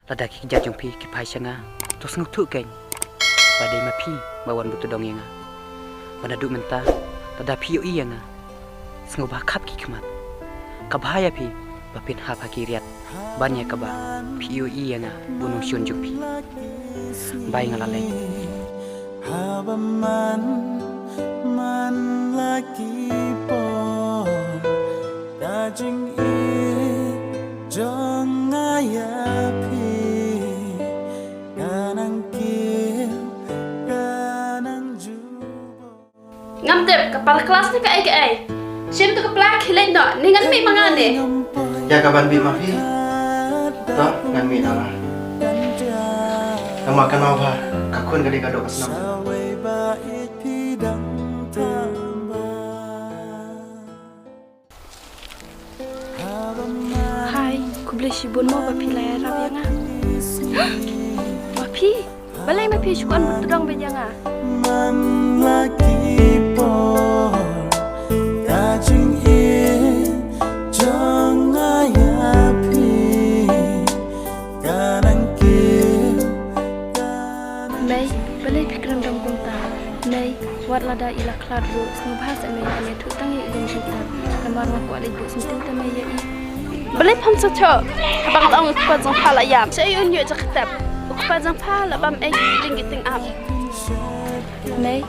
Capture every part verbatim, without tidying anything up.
Lada ki kjat jong phi ki phai sha nga, to sngewthuh kein ba dei ma phi ba wan buh tdong ïa nga. Ba naduh mynta, lada phi ïohi ïa nga, sngewbha khap ki khmat. Ka bha ïa phi ba phin hap ha ki riat ban ïa kaba phi ïohi ïa nga, u nongshun jong phi. Bye, nga la leit. Haba man, man la ki por, ka jingïeit jong nga ïa phi ka nang kiew, ka nang jubor. Ngam tip ka para klas ne kaei kaei. Shim to ka pla, khie leit noh, ne ngan mih ma nga ne. Ïa kaban mih ma phi, to ngan mih noh la. Namar kan mawbha ka khun ka dei ka doh ka snam. Hai, khublei shibun mo ba phi la ïarap ïa nga. Ma phi, balei ma phi shu kwah buh tdong beit ïa nga? Man la ki por, ka jingïeit jong nga ïa phi ka nang kiew. Mei, balei phi kren dom kumta? Mei, wat lada i la khlad ruh, sngewbha seh mei ban ïathuh tang ïa i ïing jingtep. Namar nga kwah leit buh syntiew te mei ïa i. Balei pham sa choh? Haba nga la ong u kpa jong pha la ïam, shaei un ïoh jaka tep? U kpa jong pha la bam ei ding ki ting ap. Mei,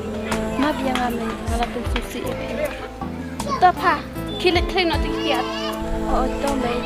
map ïa nga mei, nga la pynshong sih ïa phi. To pha, khie leit khlei noh te ki kiad. Oh, to mei.